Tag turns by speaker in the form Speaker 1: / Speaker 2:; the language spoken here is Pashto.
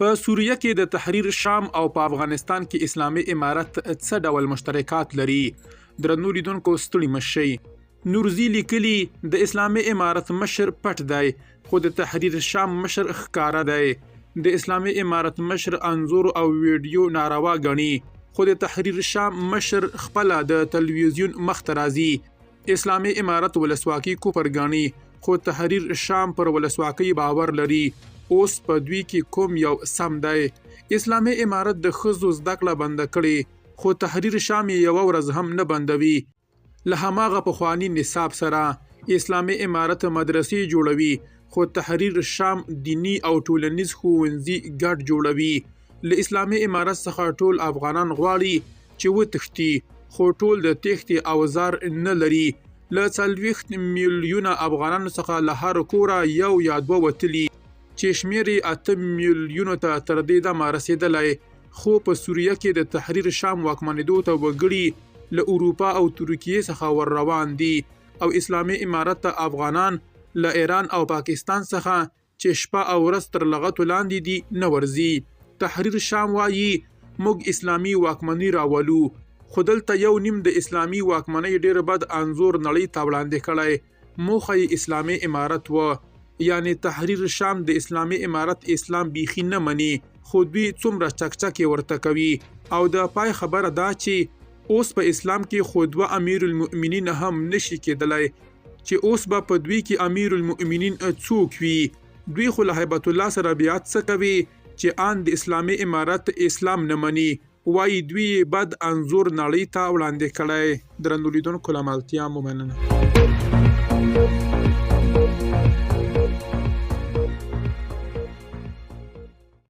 Speaker 1: په سوریه کې د تحریر شام او په افغانستان کې اسلامي امارت څه ډول مشترکات لري؟ درنو لیدونکو ستړي مه شئ. نورزي لیکلي، د اسلامي امارت مشر پټ دی، خو د تحریر شام مشر ښکاره دی. د اسلامي امارت مشر انځور او ویډیو ناروا ګڼي، خو د تحریر شام مشر خپله د تلویزیون مخ ته راځي. اسلامي امارت ولسواکي کفر ګڼي، خو تحریر شام پر ولسواکۍ باور لري. اوس په دوی کې کوم یو سم دی؟ اسلامي امارت د ښځو زده کړه بنده کړې، خو تحریر شام یې یوه ورځ هم نه بندوي. له هماغه پخواني نصاب سره اسلامي امارت مدرسې جوړوي، خو تحریر شام دیني او ټولنیز ښوونځي ګډ جوړوي. له اسلامي امارت څخه ټول افغانان غواړي چې وتښتي، خو ټول د تېښتې اوزار نه لري. له 40 میلیونه افغانانو څخه له هر کوره یو یا دوه وتلي، چې شمېر یې 8 میلیونو ته تر دې دمه رسېدلی، خو په سوریه کې د تحریر شام واکمنېدو ته وګړي له اروپا او ترکیې څخه ور روان دي او اسلامي امارت ته افغانان له ایران او پاکستان څخه چې شپه او ورځ تر لغتو لاندې دي نه ورځي. تحریر شام وايي، موږ اسلامي واکمني راولو، خو دلته یو نیم د اسلامي واکمنۍ ډېر بد انځور نړۍ ته وړاندې کړی، موخه یې اسلامي امارت و. یعنې تحریر شام د اسلامي امارت اسلام بیخي نه مني، خو دوی څومره چکچکې ورته کوي او د پای خبره دا چې اوس په اسلام کې خو دوه امیرالمؤمنین هم نه شي کېدلی چې اوس به په دوی کې امیرالمؤمنین څوک وي؟ دوی خو له هیبت الله سره بیعت څه کوي چې آن د اسلامي امارت اسلام نه مني، وايي دوی یې بد انځور نړۍ ته وړاندې کړی. درنو لیدونکو له ملتیا مو مننه.